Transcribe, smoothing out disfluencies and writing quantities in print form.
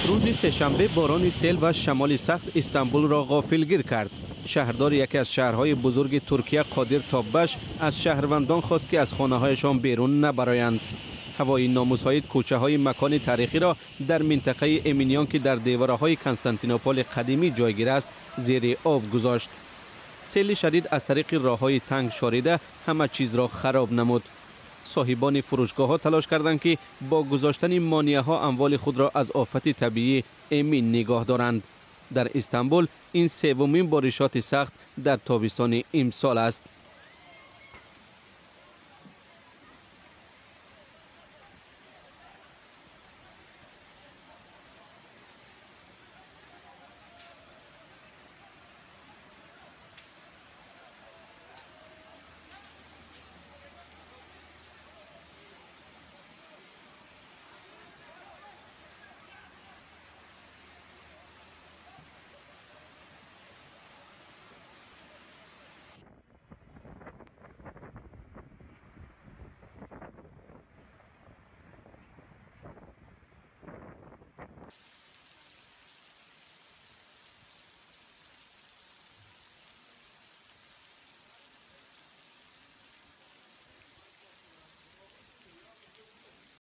Рӯзи сешанбе борони сел ва шамоли сахт Истанбулро ғофилгир кард. Шаҳрдори яке аз шаҳрҳои бузурги Туркия Қодир Топбаш аз шаҳрвандон хост, ки аз хонаҳояшон берун набароянд. Ҳавои номусоид кӯчаҳои макони таърихиро дар минтақаи Эминиён, ки дар девораҳои Константинополи қадимӣ ҷойгир аст, зери об гузошт. Сели шадид аз тариқи роҳҳои танг шорида ҳама чизро хароб намуд. Соҳибони фурӯшгоҳҳо талош карданд, ки бо гузоштани монеаҳо амволи худро аз офати табиӣ эмин нигоҳ доранд. Дар Истанбул ин севумин боришоти сахт дар тобистони имсол аст.